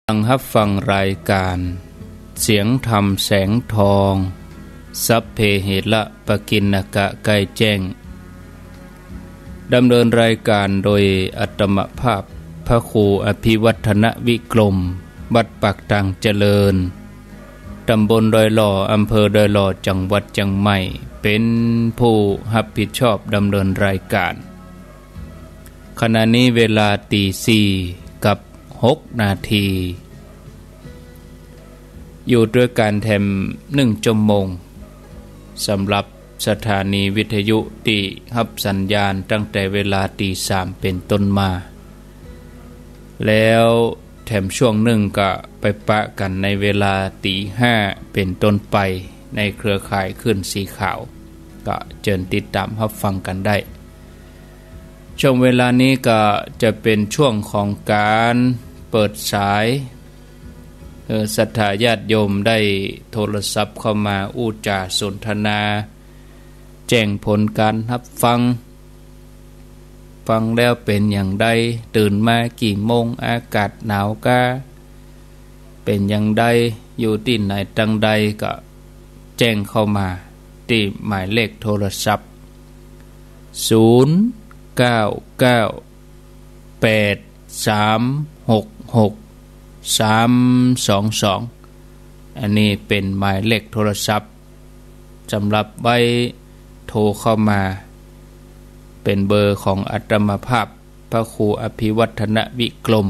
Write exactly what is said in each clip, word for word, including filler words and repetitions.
กำลังฮับฟังรายการเสียงธรรมแสงทอง สัพเพเหระปะกิณณกะ ใกล้แจ้ง ดำเนินรายการโดยอาตมาภาพพระครูอภิวัฒนวิกรม วัดปากตางเจริญ ตำบลดอยหล่อ อำเภอดอยหล่อ จังหวัดเชียงใหม่ เป็นผู้รับผิดชอบดำเนินรายการ ขณะนี้เวลาตีสี่กับหกนาที อยู่ด้วยกันแถมหนึ่งชั่วโมง สำหรับสถานีวิทยุตี้ฮับสัญญาณตั้งแต่เวลาตีสามเป็นต้นมา แล้วแถมช่วงหนึ่งก็ไปปะกั๋นในเวลาตีห้าเป็นต้นไป ในเครือข่ายคลื่นสีขาว ก็เจิญติดตามฮับฟังกั๋นได้ ช่วงเวลานี้ก็จะเป็นช่วงของก๋านเปิดสาย เอ่อ ศรัทธาญาติโยมได้โทรศัพท์เข้ามาอู้จ๋าสนทนา แจ้งผลก๋านฮับฟัง ฟังแล้วเป๋นอย่างใด ตื่นมากี่โมง อากาศหนาวก้า เป๋นอย่างใด อยู่ตี้ไหนตังใด ก็แจ้งเข้ามาตี้หมายเลขโทรศัพท์ ศูนย์ เก้า เก้า แปด สาม หก หก สาม สอง สอง อันนี้เป๋นหมายเลขโทรศัพท์ สำหรับไว้โทรเข้ามา เป๋นเบอร์ของอาตมาภาพพระครูอภิวัฒนวิกรม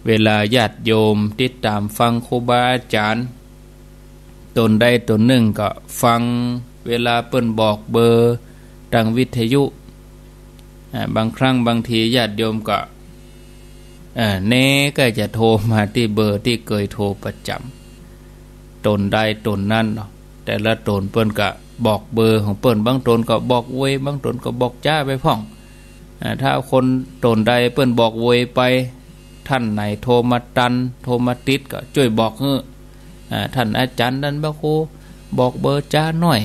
เวลาญาติโยมติดตามฟังครูบาอาจ๋ารย์ ตนใดตนนึ่งก็ฟังเวลาเปิ้นบอกเบอร์ตางวิทยุ อ่า บางครั้งบางทีญาติโยมก็ อ่า แน่ก็จะโทรมาตี้เบอร์ตี้เกยโทรประจ๋ำ ตนใดตนนั้นเนาะ แต่ละตนเปิ้นก็บอกเบอร์ของเปิ้น บางตนก็บอกโวย บางตนก็บอกจ๊าไปพ่อง อ่า ถ้าคนตนใดเปิ้นบอกโวยไป ต้านไหนโทรมาตัน โทรมาติดก็จ้วยบอกหื้อ อ่า ต้านอาจ๋ารย์ ต้านพระครู บอกเบอร์จ๊าหน่อย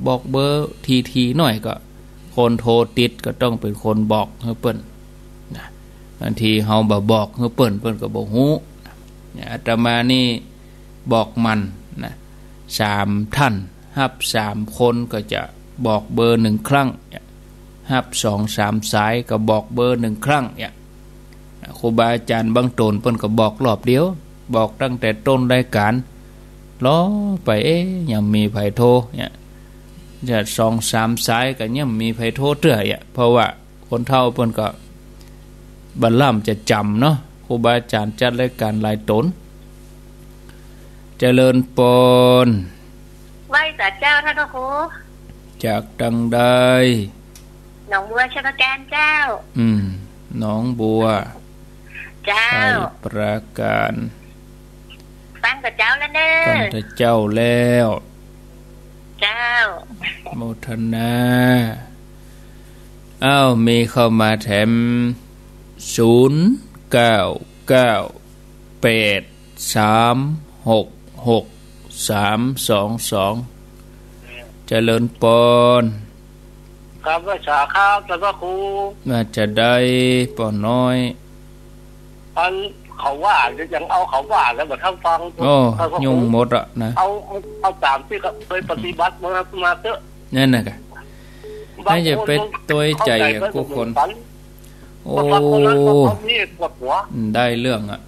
บอกเบอร์ทีๆ หน่อย ก็คนโทรติดก็ต้องเป๋นคนบอกหื้อเปิ้นนะ บางทีเฮาบ่บอกหื้อเปิ้น เปิ้นก็บ่ฮู้นะ เนี่ย อาตมานี่บอกหมั่นนะ สามต้าน ฮับสามคนก็จะบอกเบอร์หนึ่งครั้ง ฮับสองสามสายก็บอกเบอร์หนึ่งครั้งเนี่ย ครูบาอาจ๋ารย์บางตนเปิ้นก็บอกรอบเดียว บอกตั้งแต่ต้นรายการ รอไป เอ๊ะ ยังมีใผโทรเนี่ย จะสองสามสายก็ยังมีใผโทรเตื้อเนี่ย เพราะว่าคนเฒ่าเปิ้นก็บ่ล่ำจะจ๋ำเนาะ ครูบาอาจ๋ารย์จัดรายการหลายต๋น เจริญปอน ไหว้สาเจ้าต้านพระครู จากตังใด หนองบัวชัยปราการเจ้า อืม หนองบัว เจ้า ชัยปราการ ฟังแต่เจ๊าแล้วเน่อ ฟังแต่เจ๊าแล้ว เจ้า โมทนา อ้าว มีเข้ามาแถม ศูนย์ เก้า เก้า แปด สาม หก หก สาม สอง สอง เจริญปอน ครับ ไหว้สาครับ ต้านพระครู ว่าจะใดป้อน้อย อันเขาว่าจะยังเอาเขาว่าแล้วมาทำฟัง โอ้ ต้านพระครู ยุ่งหมดอะนะ เอา เอาต๋ามตี้เขาเกยปฏิบัติมา มาเต๊อะ นั่นน่ะกะ บางคน น่าจะไปตวยใจ๋อะ เข้าใจ๋ กู้คน บ่เหมือนกั๋น โอ้ บางคนนั้นก็เขามีปวดหัว ได้เรื่องอะ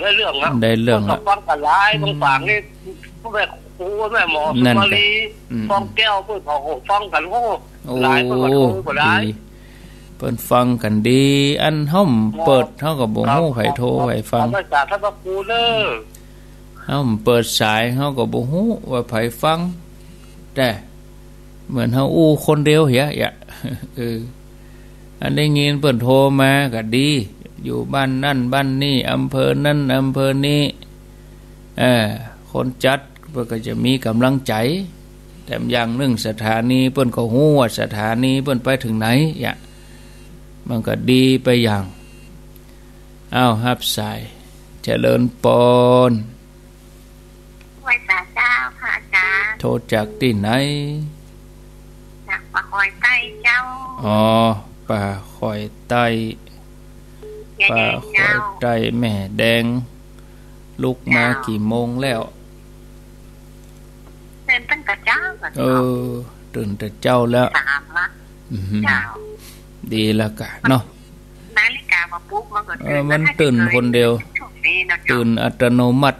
ได้เรื่องอะ ได้เรื่องอะ เปิ้นก็ฟังกั๋นหลาย อืม บางฝางนี่ แม่ครูแม่หมอ นั่น สุมาลี อืม ฟองแก้ว เปิ้นก็ฟังกั๋น โอ้ โอ้ หลาย เปิ้นก็โทรกั๋นหลาย ดี เปิ้นฟังกั๋นดี อันเฮาบ่เปิด เฮาก็บ่ฮู้ ครับ ใผโทร ใผฟัง ขอบพระคุณต้านพระครูเน่อ เฮาบ่เปิดสาย เฮาก็บ่ฮู้ว่าใผฟัง แต่เหมือนเฮาอู้คนเดียวเหีย เออ อันได้ยินเปิ้นโทรมาก็ดี อยู่บ้านนั่นบ้านนี่ อำเภอนั่นอำเภอนี่ เออ คนจัดเปิ้นก็จะมีก๋ำลังใจ๋ แถมอย่างนึ่งสถานีเปิ้นก็ฮู้ว่าสถานีเปิ้นไปเถิงไหน เยียะ มันก็ดีไปอย่าง อ้าว ฮับสาย เจริญปอน ไหว้สาเจ้าค่ะอาจ๋ารย์ โทรจากตี้ไหน จากป่าคอยใต้เจ้า อ๋อ ป่าคอยใต้ แม่แดงเจ้า ป่าคอยใต้ แม่แดง ลุกมา เจ้า กี่โมงแล้ว ตื่นตั้งแต่เจ๊าก่อน เออ เนาะ ตื่นแต่เจ๊าแล้ว สามละ อือหือ เจ้า ดีแล้วกะเนาะ นาฬิกามาปลุกมันก็ เออ ตื่น มันตื่นคนเดียว ช่วงนี้นะเจ้า ตื่นอัตโนมัติ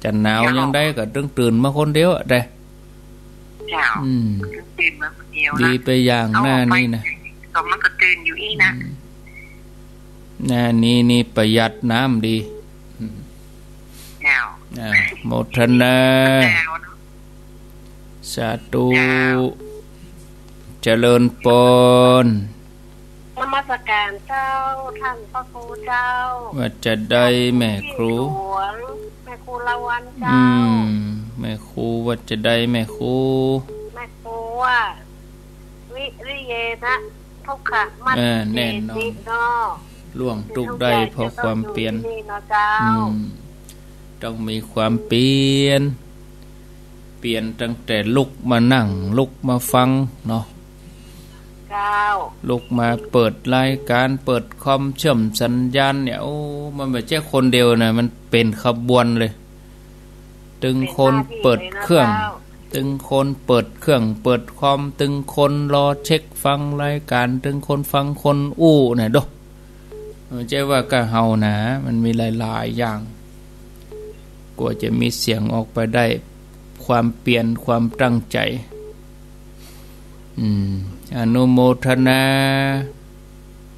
จะหนาว เจ้า ยังไดก็ต้องตื่นมาคนเดียวอะ แต่ เจ้า อืม ตื่นมาคนเดียวนะ ดีไปอย่าง เอาออกไป หน้านี้นะ ก็มันก็ตื่นอยู่อี้นะ อืม หน้านี้นี่ประหยัดน้ำดี อืม เจ้า อ่า โมทนา เจ้า สาธุ เจ้า เจริญปอน นมัสการเจ้า ท่านพระครูเจ้า ว่าจะใดแม่ครู หลวง แม่ครูลาวัณเจ้า อืม แม่ครูว่าจะใดแม่ครู แม่ครูว่า วิริเยนะ ทุกขมัจ เออ แน่นอน เจติเนาะ ล่วงทุกข์ได้เพราะความเพียร ทุกข์ได้จะต้องอยู่ที่นี่เนาะเจ้า อืม ต้องมีความเพียร เพียรตั้งแต่ลุกมานั่ง ลุกมาฟังเนาะ เจ้า ลุกมาเปิดรายการ เปิดคอมเชื่อมสัญญาณเนี่ย โอ้ มันบ่ใจ้คนเดียวนะ มันเป๋นขบวนเลย ตึงคนเปิดเครื่อง เป๋นมาที่เลยนะเจ้า ตึงคนเปิดเครื่อง เปิดคอม ตึงคนรอเช็คฟังรายการ ตึงคนฟังคนอู้น่ะโด มันบ่ใจ้ว่าก้าเฮานะ มันมีหลายๆ อย่าง กว่าจะมีเสียงออกไปได้ ความเพียร ความตั้งใจ๋ อืม อนุโมทนา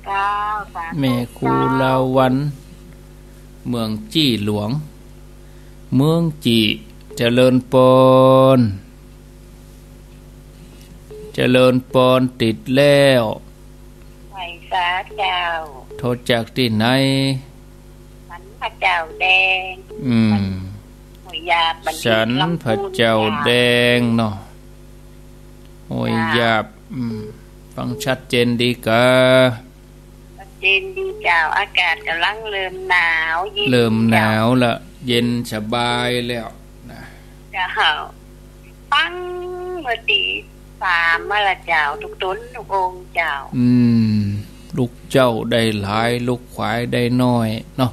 เจ้า สาธุ แม่ครู เจ้า ลาวัณ เมืองจี้หลวง เมืองจี้ เจริญปอน เจริญปอน ติดแล้ว ไหว้สาเจ้า โทรจากตี้ไหน สันพระเจ้าแดง อืม ห้วยหยาบ บันดี สันพระเจ้าแดงเนาะ ห้วยหยาบ เจ้า อืม ฟังชัดเจนดีกา ชัดเจนดีเจ้า อากาศก่ำลังเริ่มหนาวเย็น เริ่มหนาวละ เจ้า เย็นสบายแล้วนะ เจ้า ฟังเมื่อตีสามมาละเจ้า ทุกต๋นทุกองค์เจ้า อืม ลูกเจ้าได้หลาย ลูกขวายได้น้อยเนาะ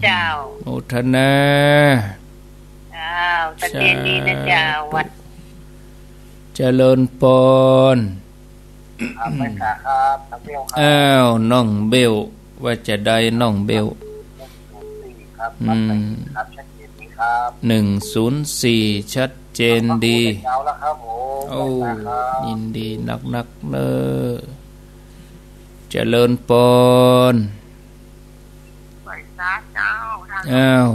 เจ้า โมทนา เจ้า ชัดเจนดีนะเจ้า สาธุ วัด เจริญปอน ครับ แม่ค้าครับ น้องเบลครับ อ้าว น้องเบล ว่าจะใดน้องเบล หนึ่งศูนย์สี่ครับ อืม ครับ ชัดเจนดีครับ หนึ่งศูนย์สี่ ชัดเจนดี ขอบพระคุณเจ้าแล้วครับผม โอ้ แม่ค้าครับ ยินดีนักๆ เน้อ เจริญปอน ไหว้สาเจ้า ท่าน อ้าว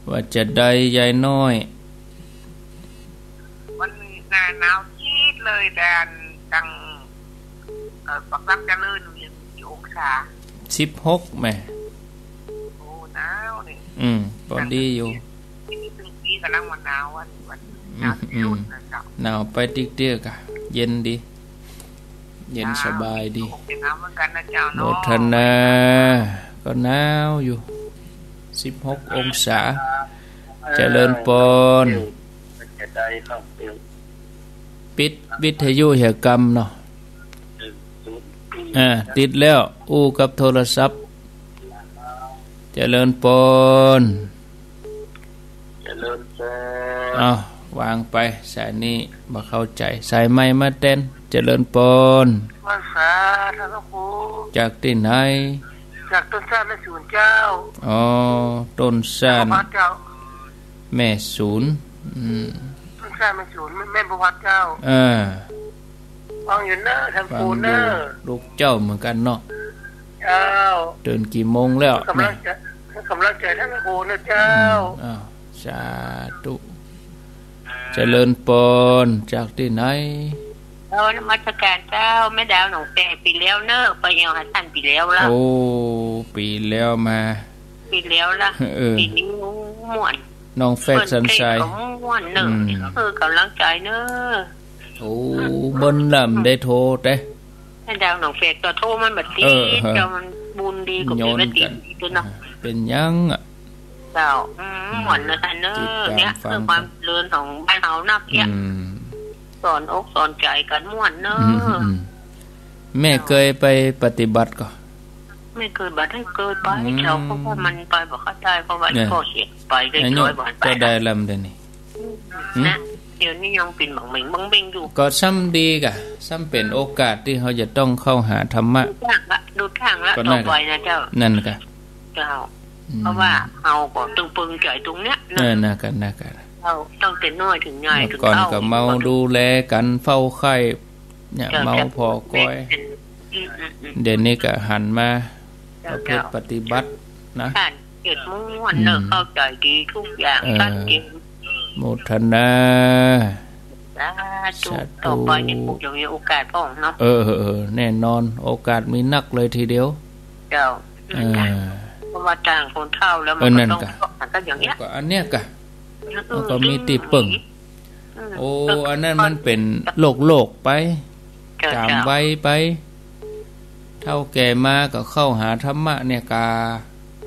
ว่าจะใดยายน้อย มันหน้าหนาวจี๊ดเลย แต่อันตัง เอ่อ ปากน้ำเจริญอยู่ยังกี่องศา สิบหกแหม โอ้ หนาวนี่ อืม ปอดีอยู่ ที่นี่ตึงปีกำลังว่าหนาว วัน วัน อืม หนาวที่สุดนะเจ้า อืม หนาวไปติ๊กเตื้อกะ เย็นดี เย็นสบายดี เจ้า เป็นหนาวเหมือนกันนะเจ้าเนาะ โมทนา ก็หนาวอยู่ สิบหกองศา เจริญปอน จะได้ครับ ปิดวิทยุเหียกำเนาะ อ่า ติดแล้ว อู้กับโทรศัพท์ เจริญปอน เจริญปอน อ้าว วางไป สายนี้บ่เข้าใจ๋ สายใหม่มาแตน เจริญปอน ไหว้สา ท่านพระครู จากตี้ไหน จากต้นซานแม่สูนเจ้า อ๋อ ต้นซาน พระเจ้า แม่สูน อืม ต้นซานแม่สูน แม่ แม่ประวัติเจ้า เออ ฟังอยู่เน้อ ท่านครูเน้อ ฟังอยู่ ลูกเจ้าเหมือนกั๋นเนาะ เจ้า ตื่นกี่โมงแล้ว กำลังใจ๋ แม่ กำลังใจ๋ท่านครูเน้อเจ้า อืม อ้าว สาธุ เจริญปอน จากตี้ไหน เออ นมัสการเจ้า แม่ดาวหนองแฝก ปี๋แล้วเน้อ ไปเยี่ยมหาต้านปี๋แล้วละ โอ้ ปี๋แล้วมา ปี๋แล้วละ เออ ปี๋นี้ม่วน หนองแฝกสันทราย เปิ้นเต้นก็ม่วนเน้อ อืม เออ กำลังใจ๋เน้อ โอ้ เบิ่นลำได้โทรแต่ แม่ดาวหนองแฝกก็โทรมันบ่ติด เออ เออ เจ้า มันบุญดีก็ ย้อนกั๋น บ่ติดเนาะ เออ เป๋นหยังอะ เจ้า อืม ม่วนเน้อท่านเน้อ ติดต๋าม เนี่ย ฟัง เพื่อความเจริญของบ้านเฮานักเนี่ย อืม สอนอกสอนใจ๋กั๋นม่วนเน้อ อืม อืม อืม แม่เกยไปปฏิบัติก่อ แ ไม่เกยบ่ได้เกยไป อืม เจ้า เพราะว่ามันไปบ่เข้าใจ๋ เพราะว่า เนี่ย พ่อเสียไปได้ อันนี้ ร้อยวันไป ก็ได้ลำเดี๋ยวนี้ อืม หืม นะ เดี๋ยวนี้ยังเป๋นบางเบ่งบางเบ่งอยู่ ก็ซ้ำดีก่ะ ซ้ำเป๋นโอกาสตี้เฮาจะต้องเข้าหาธรรมะ ดูตางละ ดูตางละ ก็นั่น ต่อไปนะเจ้า นั่นก่ะ เจ้า อืม เพราะว่าเฮาก็ตึงปึงใจ๋ตรงเนี้ยนะ เออ นั่นก่ะ นั่นก่ะ เจ้า ตั้งแต่น้อยเถิงใหญ่ เมื่อก่อน เถิงเฒ่า ก็เมาดูแลกั๋น เฝ้าไข้ เนี่ย เจ้า เมา เจ้า ผ่อก้อย อืม อืม อืม เดี๋ยวนี้ก็หันมา เจ้า ประพฤติ เจ้า ปฏิบัตินะ ท่านเกียรติม่วนเนอะ อืม เข้าใจ๋ดีกู้อย่าง เออ ชัดเจน โมทนา สาธุ สาธุ ต่อไปนี่คงจะมีโอกาสพ่องเนาะ เออ เออ เออ แน่นอน โอกาสมีนักเลยทีเดียว เจ้า เออ เพราะว่าตางคนเฒ่าแล้วมัน เออ นั่น ก็ต้อง ก่ะ ต้องหากันอย่างเนี้ย แล้วก็อันเนี้ยก่ะ อืม แล้วก็มีตี้เปิ้ง อืม โอ้ อันนั้นมันเป๋นโลกๆ ไป เจ้า จ๋ำไว้ไป เฒ่าแก่มาก็เข้าหาธรรมะเนี่ยก่ะ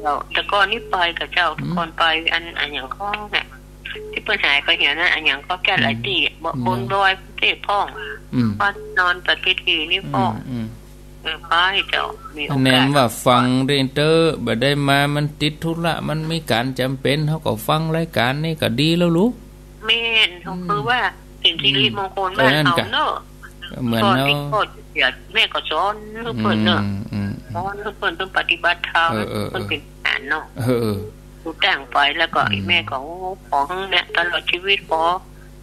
เจ้า แต่ก่อนนี้ไปก่ะเจ้า อืม แต่ก่อนไปอัน อันหยังก็เนี่ย ตี้เปิ้นหายไปเหียนะ อันหยังก็แก้หลายตี้ อืม บ่ บนดอยเต้พ่อง อืม วัดนอนประเทศดีนี่พ่อง อืม อืม เออ ไปเจ้า มีโอกาส อันแนมว่าฟังได้เต๊อะ บ่ได้มา มันติดธุระ มันมีก๋านจ๋ำเป๋น เฮาก็ฟังรายก๋านนี่ก็ดีแล้วลูก แม่น อืม คือว่าเป๋นสิริมงคลบ้านเฮาเนาะ เออ นั่นก่ะ ก็เหมือน สอน เฮา เด็กก็เสีย แม่ก็สอนหื้อเปิ้นเนาะ อืม อืม อืม สอนหื้อเปิ้นต้องปฏิบัติธรรม เออ เออ เปิ้นเป๋นทหารเนาะ เออ เออ ดูตางไปแล้วก็ อืม แม่ก็ โอ้ ขอหื้อเนี่ย ตลอดชีวิต ขอ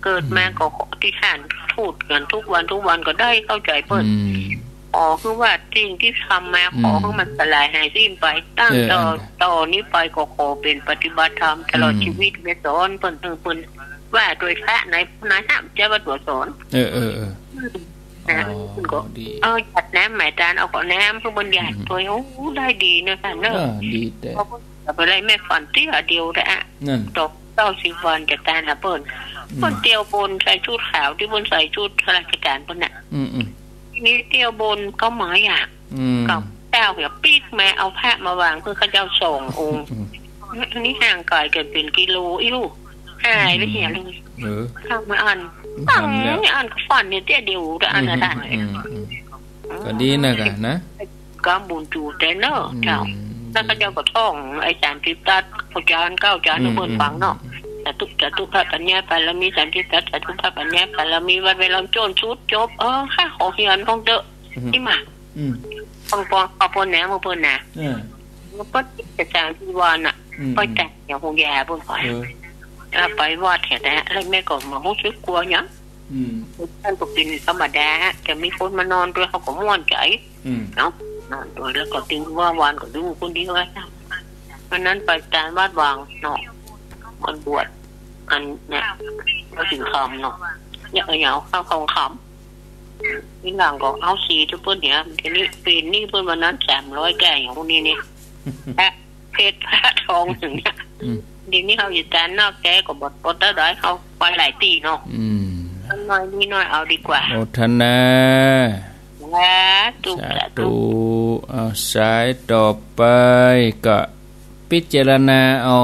เกิดมา อืม ก็ขออธิษฐานทูตกั๋นทุกวัน ทุกวันก็ได้เข้าใจ๋เปิ้น อืม ขอคือว่าสิ่งตี้ทำมา อืม ขอหื้อมันสลายหายสิ้นไป ตั้ง เออ ต่อ อัน ต่อนี้ไปก็ขอเป๋นปฏิบัติธรรมตลอด อืม ชีวิต แม่สอนเปิ้น เปิ้น เปิ้นว่าโตยพระใน ในห้ามจะว่าตั๋วสอน เออ เออ เออ อืม นะ อ๋อ เปิ้นก็ ดี เออ หยาดน้ำหมายตาน เอาก็น้ำเปิ้นหยาด อืม โตย โอ้ ได้ดีเนอะท่านเนอะ เออ ดีแต่ เอาไปเลย แม่ฝันเตี้ยเดียวนะอะ นั่น ตก เก้าสิบวันจะตายนะเปิ้น อืม เปิ้นเตียวบนใส่ชุดขาวตี้เปิ้นใส่ชุดข้าราชก๋านเปิ้นน่ะ อืม อืม ทีนี้เตียวบนก็หมายอะ อืม ก็เจ้าเหียปิ๊กมาเอาพระมาวางเปื้อข้าเจ้าสององค์ อืม อันนี้ห่างไก๋กั๋นเป๋นกิโลอี้ลูก หายไปเหียเลย เออ ข้ามาอั้น อืม ตั้ง ทำแล้ว อั้นก็ฝันเนี่ยเตี้ยเดียวแต่อั้นน่ะ อืม ท่าน อืม อืม ก็ดีนะก่ะนะ ก็บุญจูแต่เนาะ อืม เจ้า แล้วข้าเจ้าก็ท่องไอ้สามสิบทัศน์ พระจารย์เก้าจารย์ อืม หื้อเปิ้นฟังเนาะ อืม สาธุ สาธุ พระปัญญาบารมี สามสิบทัศน์ สาธุ พระปัญญาบารมี วัดเวฬาโจ้นสุดจบ เออ ข้าขอเฮียนพ่องเต๊อะ อืม นี่มา อืม พ่อง พ่อง เอาเปิ้นแหนม เอาเปิ้นน่ะ เออ แล้วก็จะจางที่วานน่ะ อืม ไปแต่งอย่างคงยาเปิ้นขอ เออ แล้วไปวัดแถวนั้น แล้วแม่ก็มาฮู้สึกกั๋วหยัง อืม ท่านก็เป๋นธรรมดา จะมีคนมานอนตวย เฮาก็ม่วนใจ๋ อืม เนาะ นอนตวย แล้วก็ตื่นว่าวานก็อยู่คนเดียวอะ วันนั้นไปตานวัดวางเนาะ วันบวช อันเนี่ย พระสิงห์คำเนาะ เนี่ย เอาเข้าทองคำ ทีหลังก็เอาสีทุกเปิ้นเนี่ย ทีนี้เป๋นหนี้เปิ้นวันนั้นสามร้อยแก่อย่างพวกนี้นี่ พระเพชรพระทองอย่างเนี้ย อืม เดี๋ยวนี้เฮาอยู่ตานนอกแกก็บ่ บ่ได้ เฮาไปหลายตี้เนาะ อืม น้อยนี่น้อยเอาดีกว่า โมทนา สาธุ สาธุ สาธุ เอา สายต่อไปก็พิจารณาเอา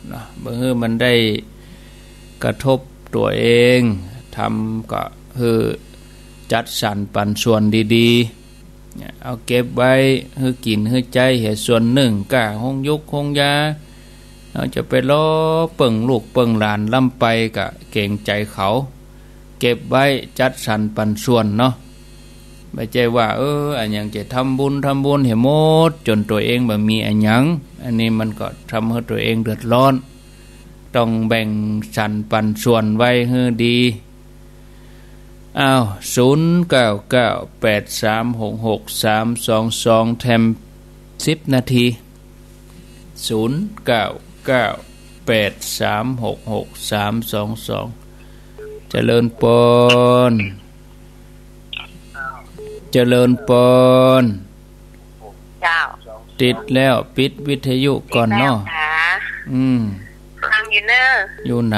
เนาะ บ่หื้อมันได้กระทบตั๋วเอง ทำก็หื้อจัดสรรปันส่วนดีๆ เนี่ย เอาเก็บไว้หื้อกิ๋นหื้อใจ๊เหียส่วนนึ่ง ก้าโฮงยุกโฮงยา เฮาจะไปรอเปิ้งลูกเปิ้งหลานล้ำไปก็เกรงใจ๋เขา เก็บไว้จัดสรรปันส่วนเนาะ บ่ใจ้ว่า เออ อะหยังจะทำบุญ ทำบุญเหียหมด จ๋นตั๋วเองบ่มีอะหยัง อันนี้มันก็ทำหื้อตั๋วเองเดือดร้อน ต้องแบ่งสรรปันส่วนไว้หื้อดี อ้าว ศูนย์เก้าเก้าแปดสามหกหกสามสองสอง แถมสิบนาที ศูนย์เก้าเก้าแปดสามหกหกสามสองสอง เจริญปอน เจริญปอน เจ้า ติดแล้ว ปิดวิทยุก่อนเนาะ ติดแล้วค่ะ อืม ฟังอยู่เนอะ อยู่ไหน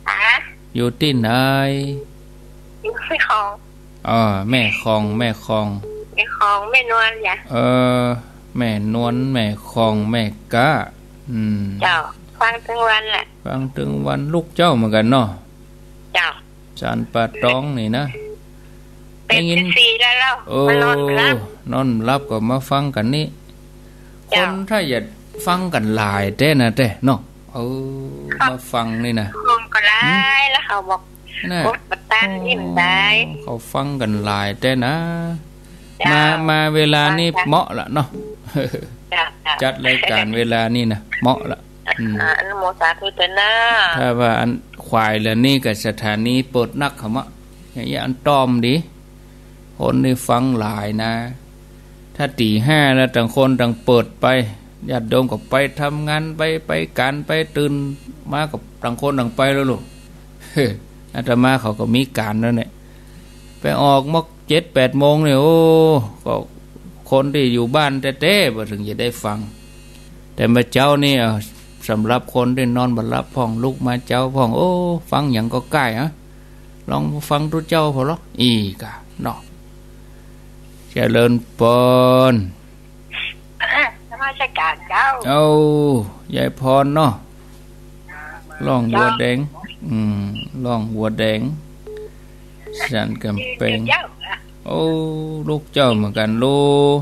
ฮะ อยู่ตี้ไหน อยู่แม่คอง อ๋อ แม่คอง แม่คอง แม่คอง แม่นวลจ้ะ เออ แม่นวล แม่คอง แม่ก๊า อืม เจ้า ฟังตึงวันแหละ ฟังตึงวัน ลูกเจ้าเหมือนกั๋นเนาะ เจ้า สานป่าตองนี่นะ แปดสิบสี่แล้วเล่า ได้ยิน โอ้ มานอนบ่หลับ นอนบ่หลับก็มาฟังกั๋นนี่ เจ้า คนถ้าอยากฟังกั๋นหลายแต๊นะแต๊เนาะ เออ ครับ มาฟังนี่นะ ห้องก็หลาย หืม แล้วเขาบอก น่ะ โอ๊ย บ่ตัน โอ้ อิ่มได้ เขาฟังกั๋นหลายแต๊นะ เจ้า มา มาเวลานี่ ฟังกั๋น เหมาะละเนาะ เจ้า เจ้า จัดรายก๋านเวลานี่นะ เหมาะละ อืม อ่า อนุโมทนาสาธุเจ้านะ ถ้าว่าอันขวายเหลือนี่ก็สถานีเปิดนักเขามา อย่างเงี้ยอันตอมดี คนนี่ฟังหลายนะ ถ้าตี๋ห้าแล้วต่างคนต่างเปิดไป ญาติโยมก็ไปทำงาน ไป ไปก๋าน ไปตื่นมาก็ต่างคนต่างไปแล้วลูก อาตมาเขาก็มีก๋านแล้วเนี่ย ไปออกมอกเจ็ดแปดโมงเนี่ย โอ้ ก็คนตี้อยู่บ้านแต๊ๆ บ่ถึงจะได้ฟัง แต่มาเจ๊านี่ เอ่อ สำหรับคนตี้นอนบ่หลับพ่อง ลุกมาเจ๊าพ่อง โอ้ ฟังหยังก็ก้ายอะ ลองฟังตุ๊เจ้าพอลอ อี้ก่าเนาะ เจริญปอน อ่ะ นมัสก๋านเจ้า เอ้า ยายพรเนาะ ร้องวัวแดง อืม ร้องวัวแดง สันก๋ำแปง เจ้า โอ้ ลูกเจ้าเหมือนกั๋นลูก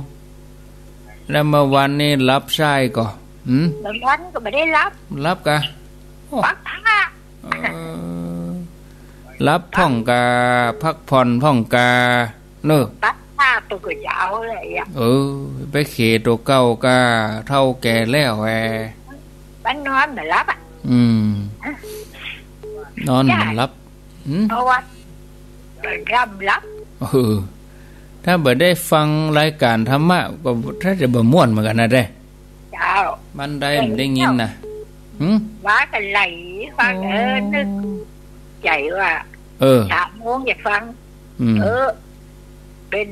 แล้วเมื่อวานนี่หลับใช่ก่อ หืม เมื่อวานก็บ่ได้หลับ หลับกะ โอ้ ปักผ้า เออ หลับพ่องกา พักผ่อนพ่องกา เนอะ ปักผ้าตัวก็ยาวเลยอะ เออ ไปเขตัวเก่ากา เฒ่าแก่แล้วแอ มันนอนบ่หลับอะ อืม นอนบ่หลับ หืม เพราะว่าร่ำหลับ เออ ถ้าบ่ได้ฟังรายก๋านธรรมะ ก็ถ้าจะบ่ม่วนเหมือนกั๋นนะแต๊ เจ้า มันได้ บ่ได้ยินนะ หืม ว่ากั๋นไหล ฟัง โอ้ เออ นึกใจ๋ว่า เออ สามโมงจะฟัง อืม เออ เป๋น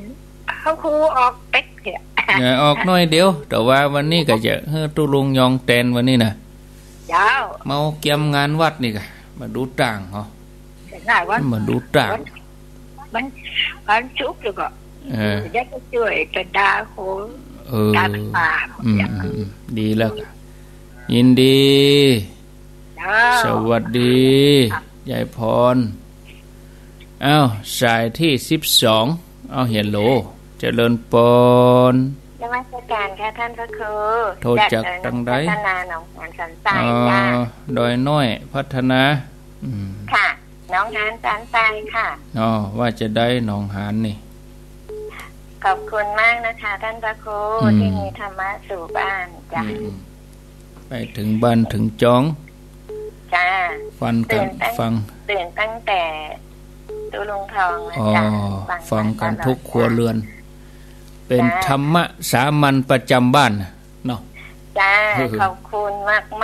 พระครูออกเต๊กเนี่ย เนี่ย ออกหน้อยเดียว แต่ว่าวันนี้ก็จะหื้อตุ๊ลุงยองแตนวันนี้นะ เจ้า มาเกียมงานวัดนี่กะ มาดูต่างเหรอ เสียดายวัน มาดูต่าง วัน วัน วันศุกร์แล้วก็ เออ จะได้ไปช่วยบรรดาครู เออ ตามป่า อืม อย่าง อืม อืม ดีแล้วกะ ยินดี เจ้า สวัสดี ยายพร อ้าว สายตี้สิบสอง อ้าว ฮัลโหล เจริญปอน นมัสก๋านค่ะท่านพระครู โทรจาก จาก เอ่อ ตังใด พัฒนาหนองหานสันทราย อ๋อ จ้ะ ดอยน้อยพัฒนา อืม ค่ะ หนองหานสันทรายค่ะ อ๋อ ว่าจะใดหนองหานนี่ ขอบคุณมากนะคะท่านพระครู อืม ที่มีธรรมะสู่บ้านจ้ะ อืม อืม ไปเถิงบ้านเถิงจอง จ้า ฟังกั๋น ตื่นตั้ง ฟัง ตื่นตั้งแต่ตุ๊ลุงทองนะจ๊ะ อ๋อ ฟังกั๋น ฟังกั๋น ตลอด ทุกครัวเรือน จ้ะ เป๋น จ้ะ ธรรมะสามัญประจำบ้านเนาะ จ้า เออ ขอบคุณ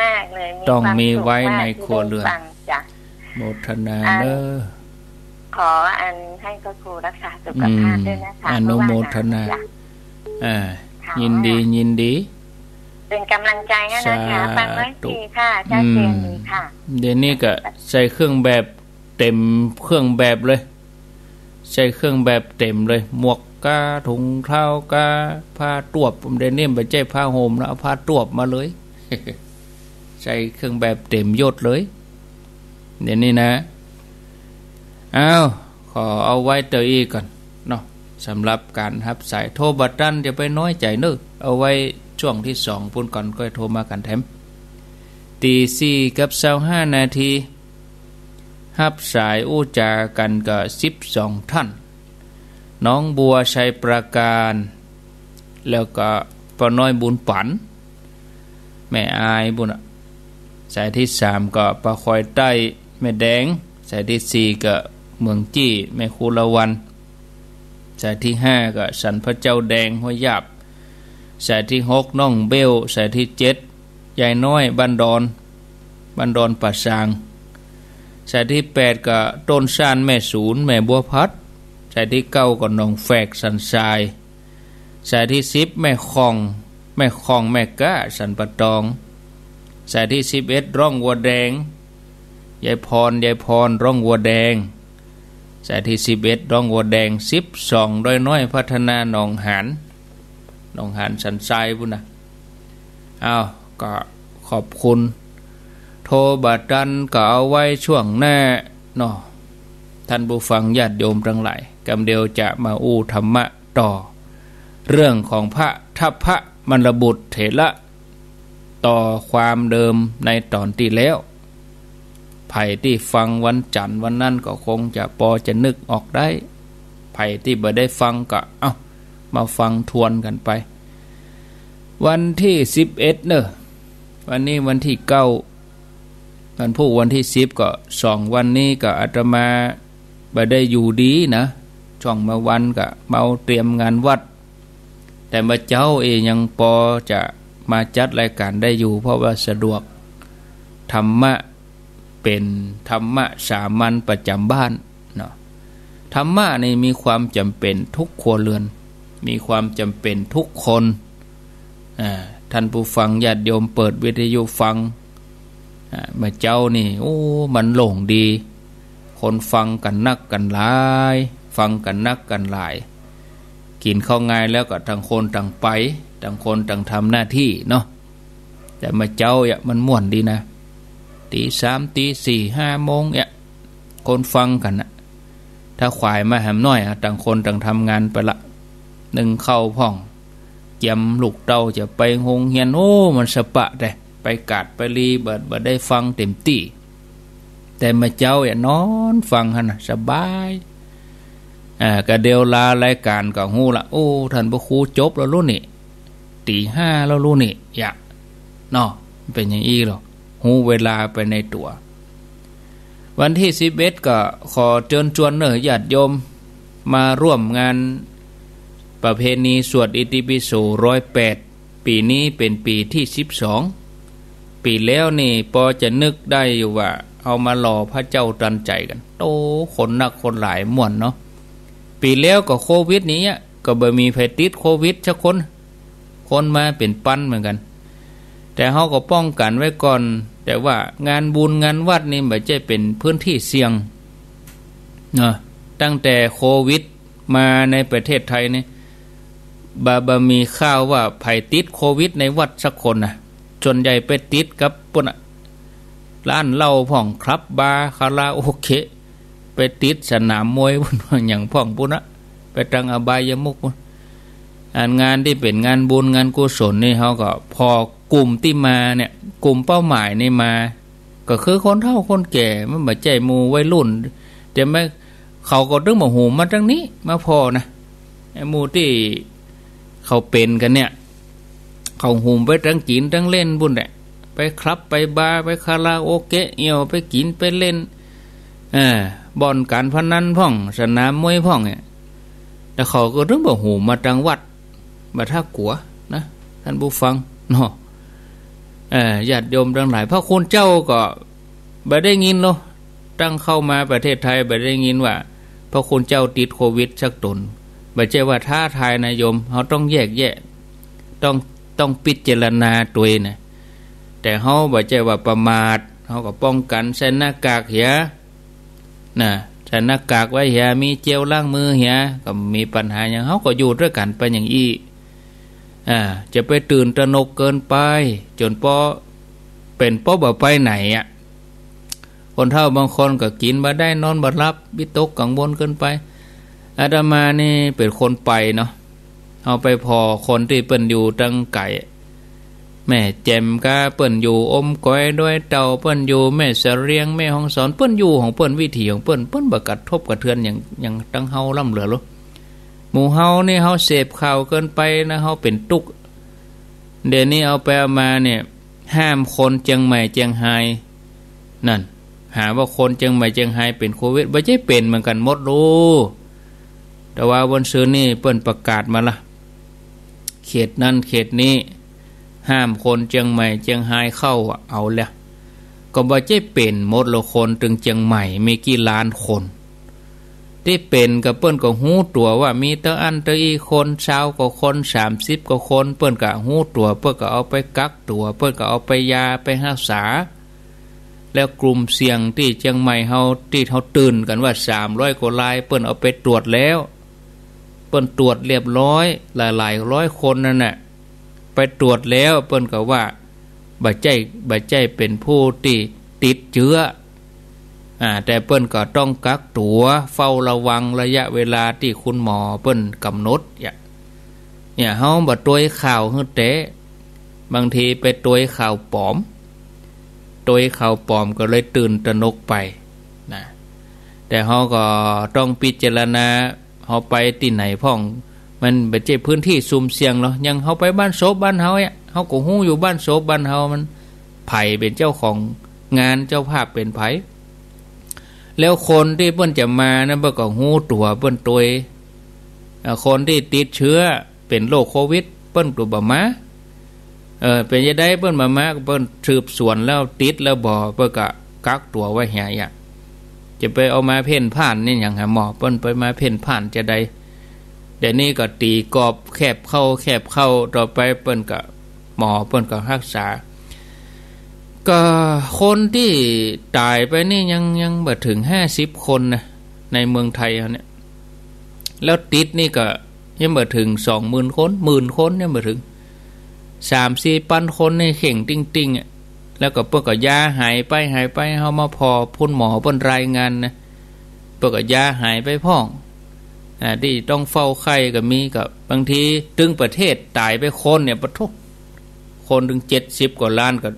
มากๆ เลย มี ต้องมีไว้ในครัวเรือน ความสุขมากที่ได้ฟังจ้ะ โมทนา อัน เนอะ ขออันให้พระครูรักษาสุขภาพ อืม ด้วยนะคะ อนุโมทนา เพราะว่าหนาวจ้ะ อ่า ค่ะ ยินดี ยินดี เป็นกำลังใจให้นะคะ สาธุ ฟังไว้ดีค่ะ ชัดเจนดีค่ะ อืม เดี๋ยวนี้ก็ใส่เครื่องแบบเต็มเครื่องแบบเลย ใส่เครื่องแบบเต็มเลย หมวกกา ถุงเท้ากา ผ้าตวบ เดี๋ยวนี้บ่ใจ้ผ้าห่มนะ เอาผ้าตวบมาเลย ใส่เครื่องแบบเต็มยศเลย เดี๋ยวนี้นะ อ้าว ขอเอาไว้เต้าอี้ก่อนเนาะ สำหรับก๋านฮับสาย โทรบ่ตันอย่าไปน้อยใจ๋เนอะ เอาไว้ช่วงตี้สองปู๊นก่อน ก้อยโทรมากั๋นแถม ตี๋สี่กับซาวห้านาที ฮับสายอู้จ๋ากั๋นก็สิบสองท่าน หนองบัว ชัยปราการ แล้วก็ป้าน้อยบุญปั๋น แม่อายปู๊นน่ะ สายตี้สามก็ป้าคอยใต้ แม่แดง สายตี้สี่ก็เมืองจี้ แม่ครูละวัน สายตี้ห้าก็สันพระเจ้าแดง ห้วยหยาบ สายตี้หกน้องเบ้ว สายตี้เจ็ดยายน้อย บ้านดอน บ้านดอนป่าซาง สายตี้แปดก็ต้นซ่าน แม่สูน แม่บัวพัด สายตี้เก้าก็น้องแฝก สันทราย สายตี้สิบแม่ค่อง แม่ค่อง แม่ก๊า สันป่าตอง สายตี้สิบเอ็ดร้องวัวแดง ยายพร ยายพร ร้องวัวแดง สายตี้สิบเอ็ดร้องวัวแดง สิบสองดอยน้อยพัฒนา หนองหาน หนองหานสันทรายปู๊นน่ะ อ้าว ก็ขอบคุณ โทรบ่ตันก็เอาไว้ช่วงหน้าเนาะ ท่านผู้ฟังญาติโยมตังหลาย กำเดียวจะมาอู้ธรรมะต่อ เรื่องของพระทัพพมรบุตรเถระ ต่อความเดิมในต๋อนตี้แล้ว ใผตี้ฟังวันจันทร์วันนั้นก็คงจะปอจะนึกออกได้ ใผตี้บ่ได้ฟังก็ เอ้า มาฟังทวนกั๋นไป วันตี้สิบเอ็ดเน่อ วันนี้วันตี้เก้า วันพูกวันตี้สิบ ก็สองวันนี้ก็อาตมาบ่ได้อยู่ดีนะ ช่วงเมื่อวันก็เมาเตรียมงานวัด แต่เมื่อเจ๊าเองยังปอจะมาจัดรายก๋านได้อยู่ เพราะว่าสะดวก ธรรมะเป๋นธรรมะสามัญประจ๋ำบ้านเนาะ ธรรมะนี่มีความจ๋ำเป๋นทุกครัวเรือน มีความจ๋ำเป๋นทุกคน อ่า ท่านผู้ฟังญาติโยมเปิดวิทยุฟัง อ่า เมื่อเจ๊านี่ โอ้ มันโล่งดี คนฟังกั๋นนักกั๋นหลาย ฟังกั๋นนักกั๋นหลาย กิ๋นข้าวงายแล้วก็ต่างคนต่างไป ต่างคนต่างทำหน้าตี้เนาะ แต่เมื่อเจ๊าเยียะมันม่วนดีนะ ตี๋สาม ตี๋สี่ ห้าโมงเยียะ คนฟังกั๋นนะ ถ้าขวายมาแหมน้อยอะ ต่างคนต่างทำงานไปละ นึ่งข้าวพ่อง เจียมลูกเต้าจะไปโฮงเฮียน โอ้ มันสะปะแต๊ ไปกาดไปลี บ่ บ่ได้ฟังเต๋มตี้ แต่เมื่อเจ๊าเยียะนอนฟังหั้นน่ะ สบาย อ่า กะเดียวลารายก๋านก็ฮู้ละ โอ้ ท่านพระครูจบแล้วลูกนี่ ตี๋ห้าแล้วลูกนี่ เยียะ เนาะ เป๋นอย่างอี้ลอ ฮู้เวลาไปในตั๋ว วันตี้สิบเอ็ด ก็ขอเจิญจวนเน่อญาติโยม มาร่วมงานประเพณีสวดอิติปิโสร้อยแปด ปี๋นี้เป๋นปี๋ตี้สิบสอง ปี๋แล้วนี่ปอจะนึกได้อยู่ว่า เอามาหล่อพระเจ้าตันใจ๋กั๋น โอ้ คนนักคนหลายม่วนเนาะ ปี๋แล้วก็โควิดนี่เยียะ ก็บ่มีใผติดโควิดสักคน คนมาเป๋นปันเหมือนกั๋น แต่เฮาก็ป้องกั๋นไว้ก่อน แต่ว่างานบุญงานวัดนี่บ่ใจ้เป๋นพื้นตี้เสี่ยงเนาะ ตั้งแต่โควิดมาในประเทศไทยนี่ บ่ บ่มีข่าวว่าใผติดโควิดในวัดสักคนนะ ส่วนใหญ่ไปติดกับปุ้นน่ะ ร้านเหล้าพ่อง คลับ บาร์ คาราโอเกะ ไปติดสนามมวยปุ้น หยังพ่องปุ้นน่ะ ไปตางอบายมุขปุ้น อันงานตี้เป๋นงานบุญงานกุศลนี่ เฮาก็ พอกลุ่มตี้มาเนี่ย กลุ่มเป้าหมายนี่มา ก็คือคนเฒ่าคนแก่ มันบ่ใจ้หมู่วัยรุ่น แต่แม้เขาก็ตึงบ่หูมมาตางนี้ มาผ่อนะ ไอ้หมู่ตี้เขาเป๋นกั๋นเนี่ย เขาหูมไปตางกิ๋นตางเล่นปุ้นแหละ ไปคลับ ไปบาร์ ไปคาราโอเกะ เอี่ยวไปกิ๋นไปเล่น เออ บ่อนก๋านพนันพ่อง สนามมวยพ่องเนี่ย แต่เขาก็ตึงบ่หูมมาตางวัด บ่ถ้ากั๋วนะ ท่านผู้ฟังเนาะ เอ่อ ญาติโยมตังหลาย พระคุณเจ้าก็บ่ได้ยินเนาะ ตั้งเข้ามาประเทศไทยบ่ได้ยินว่าพระคุณเจ้าติดโควิดสักต๋น บ่ใจ้ว่าท้าทายนะโยม เฮาต้องแยกแยะ ต้อง ต้องพิจารณาตวยนะ แต่เฮาบ่ใจ้ว่าประมาท เฮาก็ป้องกั๋น ใส่หน้ากากเหีย น่ะ ใส่หน้ากากไว้เหีย มีเจลล้างมือเหีย ก็บ่มีปัญหาหยัง เฮาก็อยู่ตวยกั๋นไปอย่างอี้ อ่า จะไปตื่นตระหนกเกินไป จ๋นปอ เป๋นปอบ่ไปไหนอะ คนเฒ่าบางคนก็กิ๋นบ่ได้ นอนบ่หลับ วิตกกังวลเกินไป อาตมานี่เป๋นคนไปเนาะ เฮาไปผ่อคนตี้เปิ้นอยู่ตางไก๋ แม่แจ่มกาเปิ้นอยู่อมก๋อย ดอยเต่าเปิ้นอยู่ แม่เสลียง แม่ฮ่องสอน เปิ้นอยู่ของเปิ้น วิถีของเปิ้น เปิ้นบ่กระทบกระเทือนหยัง หยังตังเฮาล้ำเหลือหรอก หมู่เฮานี่เฮาเสพข่าวเกินไปนะ เฮาเป๋นตุ๊กข์ เดี๋ยวนี้เอาไปเอามาเนี่ย ห้ามคนเจียงใหม่เจียงฮาย นั่น หาว่าคนเจียงใหม่เจียงฮายเป๋นโควิด บ่ใจ้เป๋นเหมือนกั๋นหมดลูก แต่ว่าวันซืนนี่เปิ้นประกาศมาละ เขตนั้นเขตนี้ ห้ามคนเจียงใหม่เจียงฮายเข้าอะ เอาแล้ว ก็บ่ใจ้เป๋นหมดละ คนตึงเจียงใหม่มีกี่ล้านคน ตี้เป๋นก็เปิ้นก็ฮู้ตั๋วว่ามีเต้าอั้นเต้าอี้คน ซาวกว่าคน สามสิบกว่าคน เปิ้นก็ฮู้ตั๋ว เปิ้นก็เอาไปกักตั๋ว เปิ้นก็เอาไปยาไปฮักษา แล้วกลุ่มเสี่ยงตี้เจียงใหม่เฮา ตี้เฮาตื่นกั๋นว่าสามร้อยกว่าราย เปิ้นเอาไปตรวจแล้ว เปิ้นตรวจเรียบร้อย หลายๆ ร้อยคนนั่นน่ะ ไปตรวจแล้ว เปิ้นก็ว่าบ่ใจ้ บ่ใจ้เป๋นผู้ตี้ติดเจื๊อ อ่า แต่เปิ้นก็ต้องกักตั๋วเฝ้าระวังระยะเวลาตี้คุณหมอเปิ้นก๋ำหนด เนี่ย เนี่ย เฮาบ่ตวยข่าวหื้อแต๊ บางทีไปตวยข่าวป๋อม ตวยข่าวป๋อมก็เลยตื่นตระหนกไปนะ แต่เฮาก็ต้องพิจารณา เฮาไปตี้ไหนพ่อง มันบ่ใจ้พื้นตี้ซุ่มเสี่ยงหรอก อย่างเฮาไปบ้านศพบ้านเฮาเนี่ย เฮาก็ฮู้อยู่บ้านศพบ้านเฮามัน ใผเป๋นเจ้าของงาน เจ้าภาพเป๋นใผ แล้วคนตี้เปิ้นจะมานั้นเปิ้นก็ฮู้ตั๋วเปิ้นตวย อ่า คนตี้ติดเจื้อเป๋นโรคโควิดเปิ้นก็บ่มา เออ เป๋นจะใดเปิ้นบ่มา เปิ้นสืบสวนแล้วติดแล้วบ่ เปิ้นก็กักตั๋วไว้เหีย จะไปเอามาเพ่นพ่านนี่หยังหาหมอ เปิ้นไปมาเพ่นพ่านจะใด เดี๋ยวนี้ก็ตี๋กรอบแคบเข้าแคบเข้า ต่อไปเปิ้นก็ หมอเปิ้นก็ฮักษา ก็คนตี้ต๋ายไปนี่ยัง ยังบ่เถิงห้าสิบคนนะ ในเมืองไทยเฮาเนี่ย แล้วติดนี่ก็ยังบ่เถิงสองหมื่นคน หมื่นคนยังบ่เถิง สามสี่ปันคนนี่เข่งติ้งๆ อะ แล้วก็เปิ้นก็ยาหายไปหายไป เฮามาผ่อคุณหมอเปิ้นรายงานนะ เปิ้นก็ยาหายไปพ่อง อ่า ตี้ต้องเฝ้าไข้ก็มี ก็บางทีตึงประเทศต๋ายไปคนเนี่ย ปะโถ คนตึงเจ็ดสิบกว่าล้านก็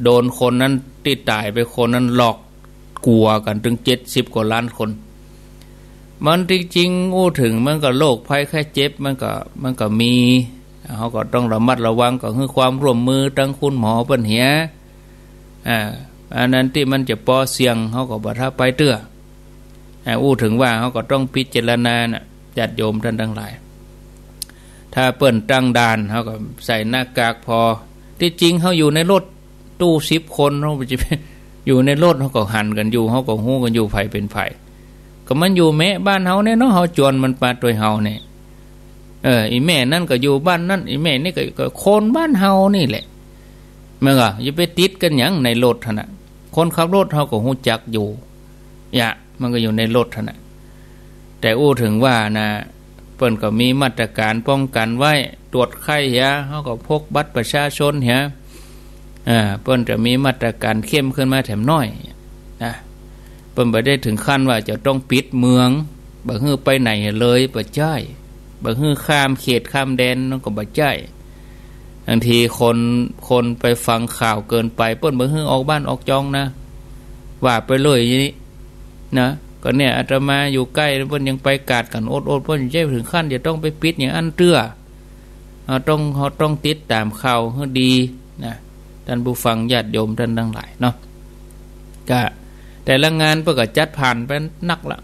โดนคนนั้นตี้ต๋ายไปคนนั้นหลอกกั๋วกั๋นตึงเจ็ดสิบกว่าล้านคน มันจริงๆ อู้เถิงมันก็โรคภัยไข้เจ็บมันก็ มันก็มี เฮาก็ต้องระมัดระวัง ก็หื้อความร่วมมือตังคุณหมอเปิ้นเหีย อ่า อันนั้นตี้มันจะปอเสี่ยง เฮาก็บ่ถ้าไปเตื้อ อ่า อู้เถิงว่าเฮาก็ต้องพิจารณานะ ญาติโยมต้านตังหลาย ถ้าเปิ้นตั้งด่าน เฮาก็ใส่หน้ากากผ่อ ตี้จริงเฮาอยู่ในรถตู้สิบคน เฮาจะอยู่ในรถ เฮาก็หันกั๋นอยู่ เฮาก็ฮู้กั๋นอยู่ ใผเป๋นใผ ก็มันอยู่แมะบ้านเฮาเนี่ยเนาะ เฮาจวนมันมาตวยเฮาเนี่ย เออ อี่แม่นั้นก็อยู่บ้านนั้น อี่แม่นี่ก็ ก็คนบ้านเฮานี่แหละ มันก็อย่าไปติดกั๋นหยังในรถหั้นน่ะ คนขับรถเฮาก็ฮู้จักอยู่ ยะ มันก็อยู่ในรถหั้นน่ะ แต่อู้เถิงว่านะ เปิ้นก็มีมาตรก๋านป้องกั๋นไว้ ตรวจไข้เหีย เฮาก็พกบัตรประชาชนเหีย อ่า เปิ้นจะมีมาตรก๋านเข้มขึ้นมาแถมน้อยนะ เปิ้นบ่ได้เถิงขั้นว่าจะต้องปิดเมือง บ่หื้อไปไหนเลย บ่ใจ้ บ่หื้อข้ามเขตข้ามแดน นั่นก็บ่ใจ้ บางทีคน คนไปฟังข่าวเกินไป เปิ้นบ่หื้อออกบ้านออกจองนะ ว่าไปเลยอย่างนี้นะ ก็เนี่ยอาตมาอยู่ใก้ เปิ้นยังไปกาดกั๋นอดๆ เปิ้นจะเถิงขั้นจะต้องไปปิดอย่างอั้นเตื้อ เฮาต้อง เฮาต้องติดต๋ามข่าวหื้อดีนะ ต้านผู้ฟังญาติโยมต้านตังหลายเนาะ ก็แต่ละงานเปิ้นก็จัดผ่านไปนักละ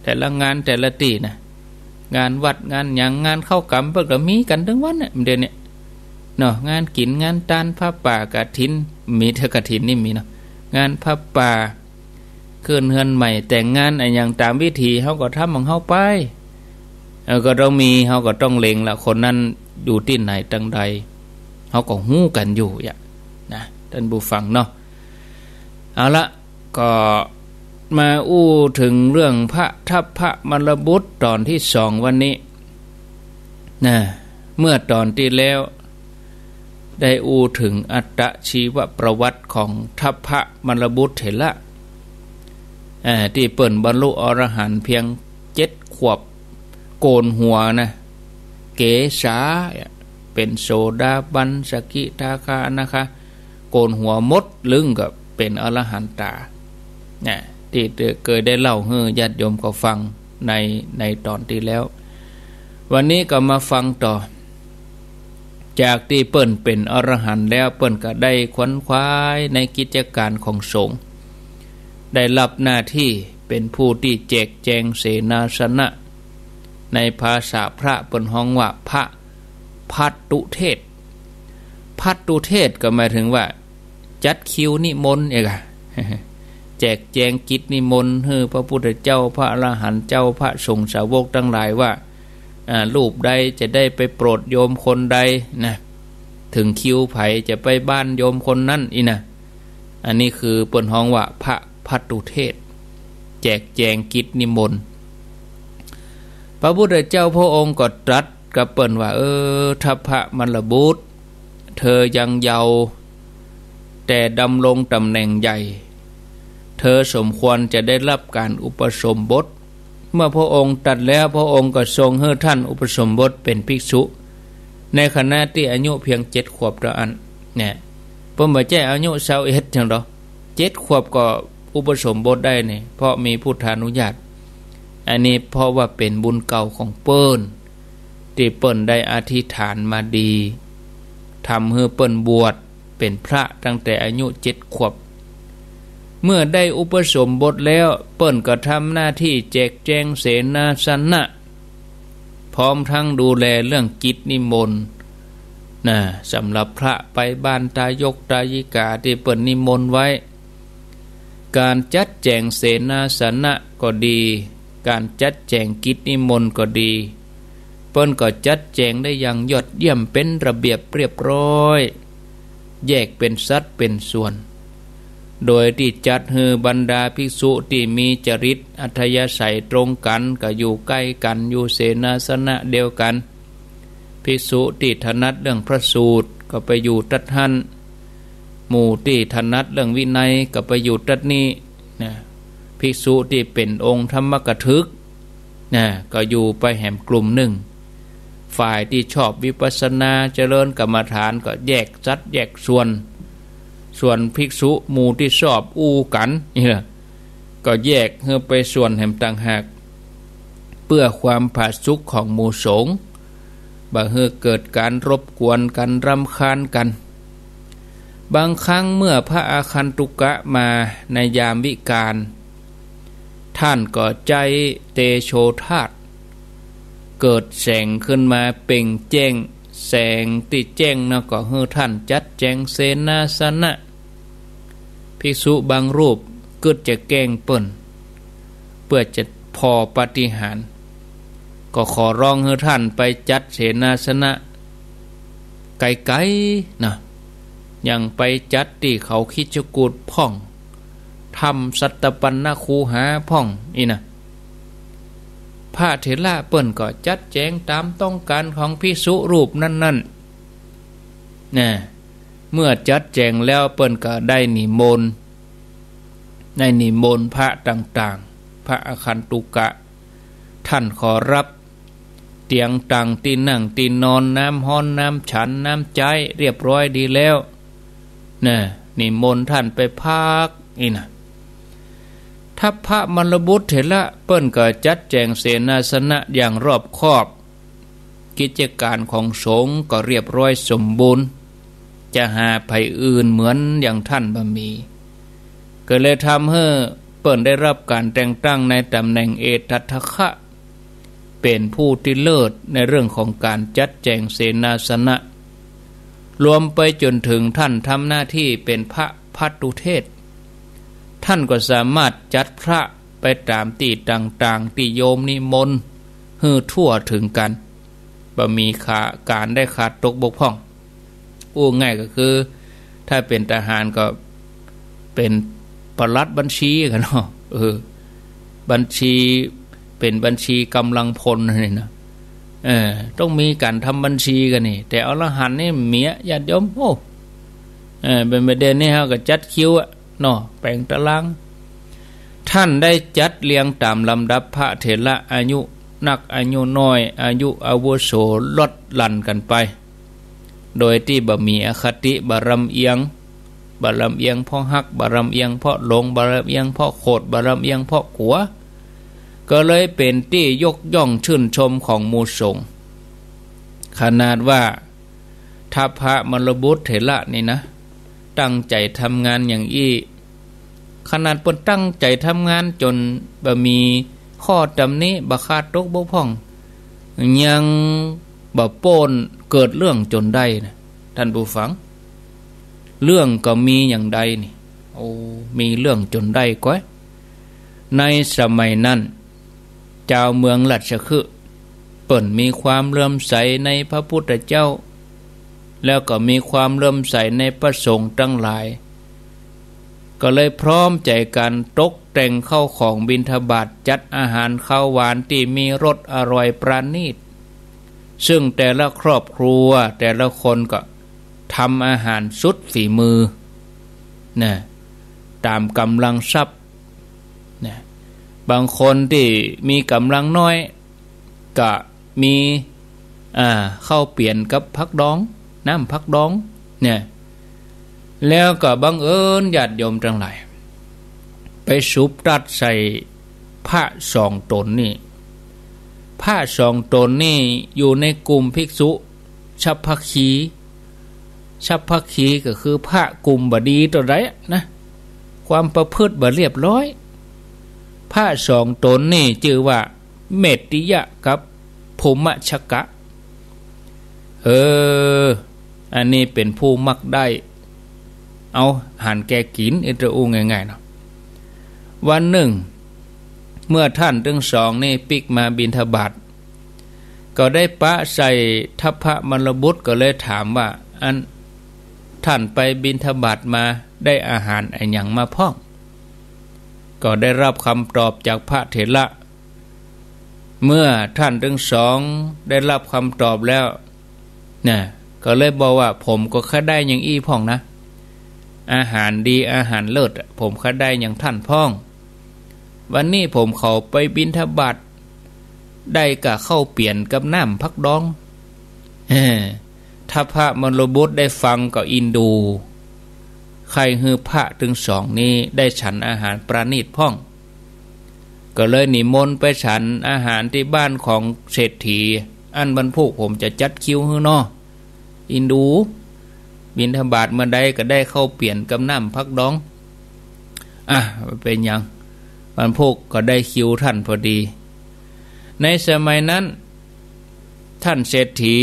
แต่ละงานแต่ละตี้นะ งานวัดงานหยัง งานเข้ากรรมเปิ้นก็มีกั๋นตึงวันเนี่ย เดี๋ยวนี้เนาะ งานกิ๋นงานตาน ผ้าป่ากฐิน มีแต่กฐินนี่มีเนาะ งานผ้าป่า ขึ้นเฮือนใหม่ แต่งงานอะหยังต๋ามวิถี เฮาก็ทำของเฮาไป เออ ก็ต้องมี เฮาก็ต้องเล็งละ คนนั้นอยู่ตี้ไหนตังใด เฮาก็ฮู้กั๋นอยู่ยะนะ ต้านผู้ฟังเนาะ เอาละ ก็มาอู้เถิงเรื่องพระทัพพมลบุตรต๋อนตี้สองวันนี้นะ เมื่อต๋อนตี้แล้ว ได้อู้เถิงอัตตชีวประวัติของทัพพมลบุตรเถระ เอ่อ ตี้เปิ้นบรรลุอรหันต์เพียงเจ็ดขวบ โกนหัวนะ เกศา เป๋นโสดาบัน สกิทาคา อนาคา โกนหัวหมดลึงก็เป๋นอรหันตา นะ ตี้เกยได้เล่าหื้อญาติโยมเขาฟังใน ในต๋อนตี้แล้ว วันนี้ก็มาฟังต่อ จากตี้เปิ้นเป๋นอรหันต์แล้ว เปิ้นก็ได้ขวนขวายในกิจก๋านของสงฆ์ ได้ฮับหน้าตี้เป๋นผู้ตี้แจกแจงเสนาสนะ ในภาษาพระเปิ้นฮ้องว่าพระภัตตุเทศน์ ภัตตุเทศน์ก็หมายเถิงว่า จัดคิวนิมนต์เองอะ แจกแจงกิจนิมนต์หื้อพระพุทธเจ้า พระอรหันต์เจ้า พระสงฆ์สาวกตังหลายว่า อ่า รูปใดจะได้ไปโปรดโยมคนใดนะ เถิงคิวใผจะไปบ้านโยมคนนั้นอี้นะ อันนี้คือเปิ้นฮ้องว่าพระภัตตุเทศน์ แจกแจงกิจนิมนต์ พระพุทธเจ้าพระองค์ก็ตรัสกับเปิ้นว่า เออ ทัพพมลบุตร เธอยังเยาว์ แต่ดำรงต๋ำแหน่งใหญ่ เธอสมควรจะได้รับการอุปสมบท เมื่อพระองค์ตรัสแล้ว พระองค์ก็ทรงหื้อท่านอุปสมบทเป๋นภิกษุ ในขณะตี้อายุเพียงเจ็ดขวบเต้าอั้น เนี่ย เปิ้นบ่ใจ้อายุซาวเอ็ดหยังดอก เจ็ดขวบก็อุปสมบทได้นี่ เพราะมีพุทธานุญาต อันนี้เพราะว่าเป๋นบุญเก่าของเปิ้น ตี้เปิ้นได้อธิษฐานมาดี ทำหื้อเปิ้นบวชเป๋นพระตั้งแต่อายุเจ็ดขวบ เมื่อได้อุปสมบทแล้ว เปิ้นก็ทำหน้าตี้แจกแจงเสนาสนะ พร้อมทั้งดูแลเรื่องกิจนิมนต์นะ สำหรับพระไปบ้านตายกตายิกาตี้เปิ้นนิมนต์ไว้ ก๋านจัดแจงเสนาสนะก็ดี ก๋านจัดแจงกิจนิมนต์ก็ดี เปิ้นก็จัดแจงได้อย่างยอดเยี่ยม เป๋นระเบียบเรียบร้อย แยกเป๋นสัดเป๋นส่วน โดยตี้จัดหื้อบรรดาภิกษุตี้มีจริตอัธยาศัยตรงกั๋น ก็อยู่ใก้กั๋น อยู่เสนาสนะเดียวกั๋น ภิกษุตี้ถนัดเรื่องพระสูตรก็ไปอยู่ตั๊ดหั้น หมู่ตี้ถนัดเรื่องวินัยก็ไปอยู่ตั๊ดนี้นะ ภิกษุตี้เป๋นองค์ธรรมกถึกนะ ก็อยู่ไปแหมกลุ่มนึ่ง ฝ่ายตี้ชอบวิปัสสนาเจริญกรรมฐานก็แยกสัดแยกส่วน ส่วนภิกษุหมู่ตี้ชอบอู้กั๋นนี่นะ ก็แยกหื้อไปส่วนแหมต่างหาก เปื้อความผาสุกของหมู่สงฆ์ บ่หื้อเกิดก๋านรบกวนกั๋นรำคาญกั๋น บางครั้งเมื่อพระอาคันตุกะมาในยามวิกาล ท่านก็ใจ๊เตโชธาตุ เกิดแสงขึ้นมาเปล่งแจ้ง แสงตี้แจ้งนั้นก็หื้อท่านจัดแจงเสนาสนะ ภิกษุบางรูปกึ๊ดจะแกล้งเปิ้น เปื้อจะผ่อปาฏิหาริย์ ก็ขอร้องหื้อท่านไปจัดเสนาสนะไก๋ๆ นะ อย่างไปจัดตี้เขาคิชกูฏพ่อง ถ้ำสัตตปัณณคูหาพ่องอี้นะ พระเถระเปิ้นก็จัดแจงต๋ามต้องก๋านของภิกษุรูปนั้นๆ นะ เมื่อจัดแจงแล้วเปิ้นก็ได้นิมนต์ ได้นิมนต์พระต่างๆ พระอาคันตุกะ ท่านขอรับเตียงตั๋ง ตี้นั่งตี้นอน น้ำฮ้อนน้ำฉันน้ำใจ๊เรียบร้อยดีแล้วนะ นิมนต์ท่านไปพักอี้นะ ทัพพมลบุตรเถระเปิ้นก็จัดแจงเสนาสนะอย่างรอบคอบ กิจก๋านของสงฆ์ก็เรียบร้อยสมบูรณ์ จะหาใผอื่นเหมือนอย่างท่านบ่มี ก็เลยทำหื้อเปิ้นได้รับก๋านแต่งตั้งในต๋ำแหน่งเอตัทถะ เป๋นผู้ตี้เลิศในเรื่องของก๋านจัดแจงเสนาสนะ รวมไปจ๋นเถิงท่านทำหน้าตี้เป๋นพระภัตตุเทศ ท่านก็สามารถจัดพระไปต๋ามตี้ต่างๆ ตี้โยมนิมนต์หื้อทั่วเถิงกั๋น บ่มีขาด ก๋านได้ขาดตกบกพร่อง อู้ง่ายก็คือ ถ้าเป๋นทหารก็เป๋นปลัดบัญชีกั๋นเนาะ เออ บัญชี เป๋นบัญชีก๋ำลังพลนี่นะ เออ ต้องมีก๋านทำบัญชีกั๋นนี่ แต่อรหันต์นี่เมีย ญาติโยม โอ้ เออ เป๋นประเด็นนี่ เฮาก็จัดคิวอะเนาะ แป๋งต๋าราง ท่านได้จัดเรียงต๋ามลำดับพระเถระอายุนักอายุน้อย อายุอาวุโสลดหลั่นกั๋นไป โดยตี้บ่มีอคติ บ่ลำเอียง บ่ลำเอียงเพราะฮัก บ่ลำเอียงเพราะหลง บ่ลำเอียงเพราะโขด บ่ลำเอียงเพราะกั๋ว ก็เลยเป๋นตี้ยกย่องชื่นชมของหมู่สงฆ์ ขนาดว่าทัพพมลบุตรเถระนี่นะ ตั้งใจ๋ทำงานอย่างอี้ ขนาดเปิ้นตั้งใจ๋ทำงานจ๋นบ่มีข้อตำหนิ บ่ขาดตกบกพร่อง ยังบ่ป๊นเกิดเรื่องจ๋นได้นะ ท่านผู้ฟัง เรื่องก็มีอย่างใดนี่ โอ้ มีเรื่องจ๋นได้ก๊อย ในสมัยนั้น จาวเมืองราชคฤห์เปิ้นมีความเลื่อมใสในพระพุทธเจ้า แล้วก็มีความเลื่อมใสในพระสงฆ์ตังหลาย ก็เลยพร้อมใจ๋กั๋นตกแต่งข้าวของบิณฑบาต จัดอาหารคาวหวานตี้มีรสอร่อยประณีต ซึ่งแต่ละครอบครัวแต่ละคนก็ทำอาหารสุดฝีมือนะ ต๋ามก๋ำลังทรัพย์ บางคนตี้มีก๋ำลังน้อย ก็มี อ่า ข้าวเปียนกับผักดอง น้ำผักดอง เนี่ย แล้วก็บังเอิญญาติโยมตังหลาย ไปสุบตัดใส่พระสองต๋นนี่ พระสองต๋นนี่อยู่ในกลุ่มภิกษุ ฉัพพคี ฉัพพคีก็คือพระกลุ่มบ่ดีเต้าใดอะนะ ความประพฤติบ่เรียบร้อย พระสองต๋นนี่จื้อว่าเมตติยะกับพรหมชกะ เออ อันนี้เป๋นผู้มักได้ เอาอาหารแก่กิ๋น เออ จะอู้ง่ายๆ เนาะ วันนึ่ง เมื่อต้านตึงสองนี่ปิ๊กมาบิณฑบาต ก็ได้ปะใส่ทัพพมลบุตร ก็เลยถามว่า อันต้านไปบิณฑบาตมา ได้อาหารอะหยังมาพ่อง ก็ได้ฮับกำตอบจากพระเถระ เมื่อต้านตึงสองได้ฮับกำตอบแล้ว น่ะ ก็เลยบอกว่า ผมก็ใค่ได้อย่างอี้พ่องนะ อาหารดีอาหารเลิศอะ ผมใค่ได้อย่างต้านพ่อง วันนี้ผมเข้าไปบิณฑบาต ได้ก้าข้าวเปียนกับน้ำผักดอง เออ ทัพพมลบุตรได้ฟังก็อินดู ใค่หื้อพระตึงสองนี้ได้ฉันอาหารประณีตพ่อง ก็เลยนิมนต์ไปฉันอาหารตี้บ้านของเศรษฐี อั้นวันพูกผมจะจัดคิวหื้อเนาะ อินดู บิณฑบาตเมื่อใดก็ได้ข้าวเปียนกับน้ำผักดอง อ่ะ บ่เป๋นหยัง วันพูกก็ได้คิวต้านพอดี ในสมัยนั้น ต้านเศรษฐี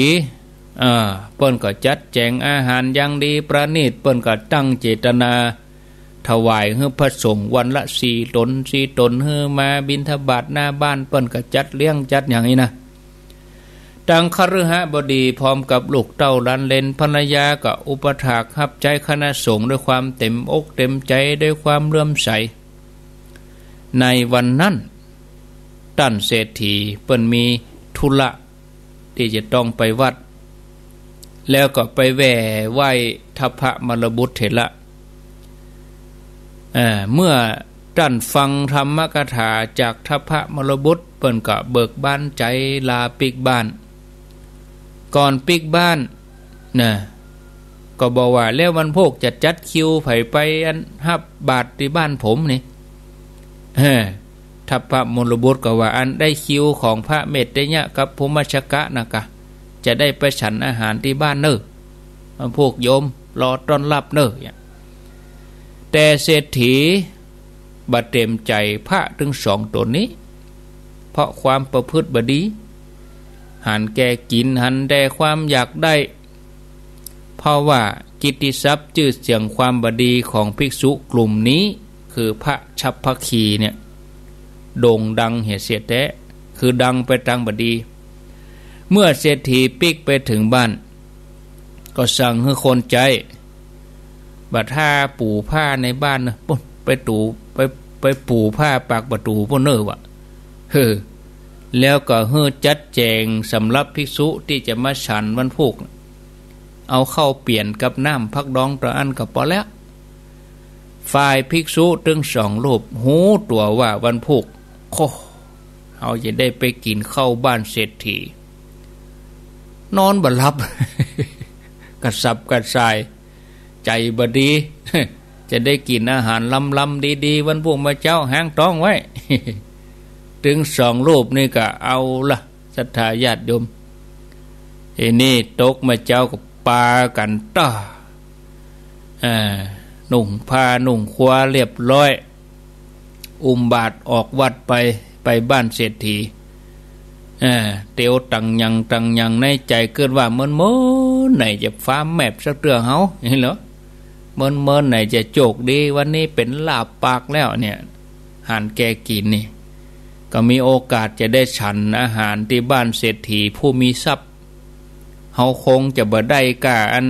อ่า เปิ้นก็จัดแจ๋งอาหารอย่างดีประณีต เปิ้นก็ตั้งเจตนาถวายหื้อพระสงฆ์วันละสี่ต๋น สี่ต๋น หื้อมาบิณฑบาตหน้าบ้าน เปิ้นก็จัดเลี้ยงจัดอย่างนี้นะ ตังคฤหบดีพร้อมกับลูกเต้าหลานเหลนภรรยาก็อุปถากรับใจ๊คณะสงฆ์ด้วยความเต็มอกเต็มใจ๋ ด้วยความเลื่อมใส ในวันนั้น ต้านเศรษฐีเปิ้นมีธุระตี้จะต้องไปวัด แล้วก็ไปแหว่ไหว้ทัพพมลบุตรเถระ เอ่อ เมื่อต้านฟังธรรมกถาจากทัพพมลบุตร เปิ้นก็เบิกบานใจ๋ลาปิ๊กบ้าน ก่อนปิ๊กบ้าน น่ะ ก็บอกว่า แล้ววันพูกจะจัดคิวใผไปอันฮับบาตรตี้บ้านผมนี่ เฮ้อ ทัพพมลบุตรก็ว่า อันได้คิวของพระเมตติยะกับพรหมชกะนะกะ จะได้ไปฉันอาหารตี้บ้านเน่อ วันพูกโยมรอต้อนฮับเน่อ แต่เศรษฐีบ่เต็มใจ๋พระตึงสองต๋นนี้ เพราะความประพฤติบ่ดี หันแก่กิ๋น หันแต่ความอยากได้ เพราะว่ากิตติศัพท์จื้อเสียงความบ่ดีของภิกษุกลุ่มนี้ คือพระฉัพพคีเนี่ย โด่งดังเหียเสียแต๊ คือดังไปตางบ่ดี เมื่อเศรษฐีปิ๊กไปเถิงบ้าน ก็สั่งหื้อคนใจ๊ บ่าถ้าปู๋ผ้าในบ้านเน่อ ปู๊น ไปตู๋ ไป ไปปู๋ผ้าปากประตู๋ปู๊นเน่อวะ เฮ้อ แล้วก็หื้อจัดแจ๋งสำหรับภิกษุตี้จะมาฉันวันพูก เอาข้าวเปียนกับน้ำผักดองเต้าอั้นก็ปอแล้ว ฝ่ายภิกษุตึงสองรูป ฮู้ตั๋วว่าวันพูก โค่ เฮาจะได้ไปกิ๋นข้าวบ้านเศรษฐี นอนบ่หลับ กระสับกระส่าย ใจ๋บ่ดี จะได้กิ๋นอาหารลำๆ ดีๆ วันพูกมาเจ๊า ฮ้างต๊องไว้ ตึงสองรูปนี่ก็เอาละ ศรัทธาญาติโยม ทีนี้ตกมาเจ๊าก็ปากั๋นต้อ อ่า นุ่งผ้านุ่งครัวเรียบร้อย อุ้มบาตรออกวัดไป ไปบ้านเศรษฐี อ่า เตียวตังยังตังยัง ในใจ๋กึ๊ดว่า เมินๆ ไหนจะฟ้าแมบสักเตื้อเฮา นี่เหรอ เมินๆ ไหนจะโจคดี วันนี้เป๋นลาบปากแล้วเนี่ย หันแก่กิ๋นนี่ ก็มีโอกาสจะได้ฉันอาหารตี้บ้านเศรษฐีผู้มีทรัพย์ เฮาคงจะบ่ได้ก้าอัน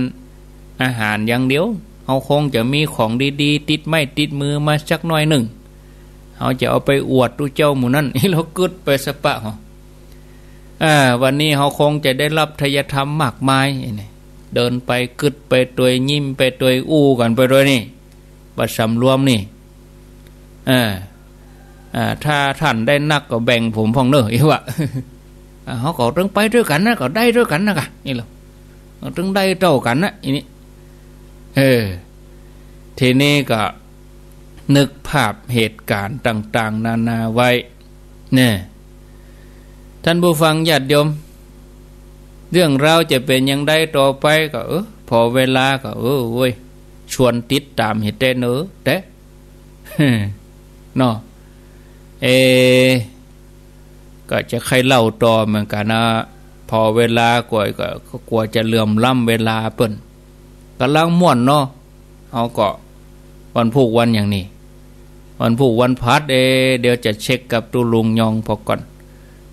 อาหารอย่างเดียว เฮาคงจะมีของดีๆ ติดไม้ติดมือมาสักหน้อยนึ่ง เฮาจะเอาไปอวดตุ๊เจ้าหมู่นั้น นี่เรากึ๊ดไปสะปะหอ อ่า วันนี้เฮาคงจะได้ฮับไทยธรรมมากมาย นี่ เดินไปกึ๊ดไปตวย ยิ้มไปตวย อู้กั๋นไปตวยนี่ บ่สำรวมนี่ อ่า อ่า ถ้าท่านได้นักก็แบ่งผมพ่องเน่อ อี้วะ อ่า เฮาก็ตึงไปตวยกั๋นนะ ก็ได้ตวยกั๋นนะก่ะ อี้ลอ ตึงได้เต้ากั๋นนะ อี้นี้ เออ ทีนี้ก็นึกภาพเหตุก๋ารณ์ต่างๆ นานาไว้ แน่ ท่านผู้ฟังญาติโยม เรื่องราวจะเป๋นอย่างใดต่อไปก็ เออ ผ่อเวลาก็ เออ เว้ย ชวนติดต๋ามหื้อแต๊เน่อ แต๊ เนาะ เอ ก็จะใค่เล่าต่อเหมือนกั๋นนะ ผ่อเวลาก่อยก็ ก็กั๋วจะเหลื่อมล้ำเวลาเปิ้น ก่ำลังม่วนเนาะ เฮาก็วันพูกวันอย่างนี้ วันพูกวันพฤหัส เอ เดี๋ยวจะเช็คกับตุ๊ลุงยองผ่อก่อน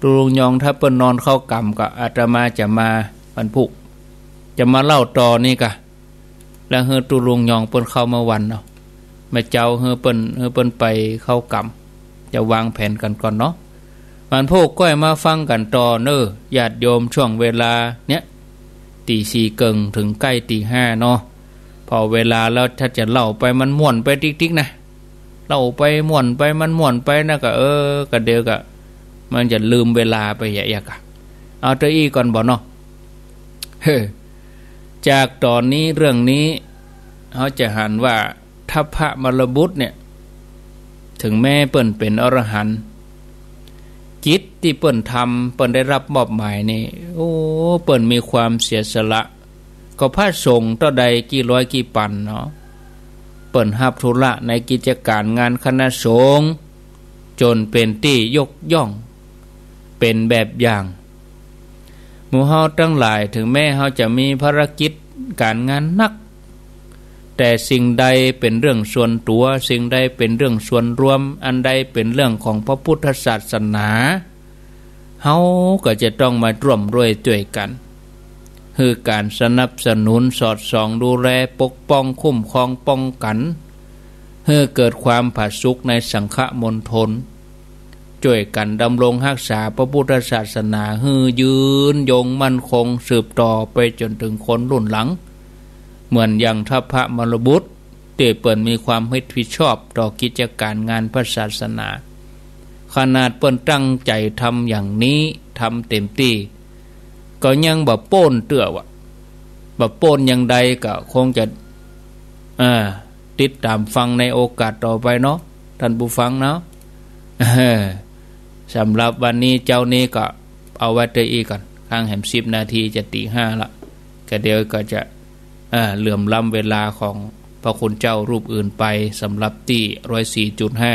ตุ๊ลุงยองถ้าเปิ้นนอนเข้าก๋ำก็อาตมาจะมาวันพูก จะมาเล่าต่อนี่ก่ะ แล้วหื้อตุ๊ลุงยองเปิ้นเข้าเมื่อวันเนาะ เมื่อเจ๊าหื้อเปิ้น หื้อเปิ้นไปเข้าก๋ำ จะวางแผนกั๋นก่อนเนาะ วันพูกก้อยมาฟังกั๋นต่อเน่อ ญาติโยม ช่วงเวลาเนี้ย ตี๋สี่เกิ่งเถิงใก้ตี๋ห้าเนาะ ผ่อเวลาแล้วถ้าจะเล่าไปมันม่วนไปติ๊กๆ นะ เล่าไปม่วนไป มันม่วนไปนะก็ เออ ก็เดี๋ยวก็ มันจะลืมเวลาไปเยียะๆ ก่ะ เอาเต้าอี้ก่อนบ่เนาะ เฮ้อ จากต๋อนนี้เรื่องนี้ เฮาจะหันว่า ทัพพมลบุตรเนี่ย เถิงแม้เปิ้นเป๋นอรหันต์ กิจตี้เปิ้นทำ เปิ้นได้รับมอบหมายนี่ โอ้ เปิ้นมีความเสียสละ ก็พระสงฆ์เต้าใดกี่ร้อยกี่ปันเนาะ เปิ้นฮับธุระในกิจก๋านงานคณะสงฆ์ จ๋นเป๋นตี้ยกย่อง เป๋นแบบอย่าง หมู่เฮาตังหลาย เถิงแม้เฮาจะมีภารกิจก๋านงานนัก แต่สิ่งใดเป๋นเรื่องส่วนตั๋ว สิ่งใดเป๋นเรื่องส่วนรวม อันใดเป๋นเรื่องของพระพุทธศาสนา เฮาก็จะต้องมาร่วมด้วยจ้วยกั๋น หื้อก๋านสนับสนุน สอดส่อง ดูแล ปกป้อง คุ้มครอง ป้องกั๋น หื้อเกิดความผาสุกในสังฆมณฑล จ้วยกั๋นดำรงฮักษาพระพุทธศาสนาหื้อยืนยงมั่นคงสืบต่อไปจ๋นเถิงคนรุ่นหลัง เหมือนอย่างทัพพมลบุตร ตี้เปิ้นมีความรับผิดชอบต่อกิจก๋านงานพระศาสนา ขนาดเปิ้นตั้งใจ๋ทำอย่างนี้ ทำเต๋มตี้ ก็ยังบ่ป๊นเตื้อวะ บ่ป๊นอย่างใดก็คงจะ อ่า ติดต๋ามฟังในโอกาสต่อไปเนาะ ท่านผู้ฟังเนาะ เออ สำหรับวันนี้เจ๊านี้ก็เอาไว้เต้าอี้ก่อน ข้างแหมสิบนาทีจะตี๋ห้าละ ก็เดี๋ยวก็จะ อ่า เหลื่อมล้ำเวลาของพระคุณเจ้ารูปอื่นไป สำหรับตี้ร้อยสี่จุดห้า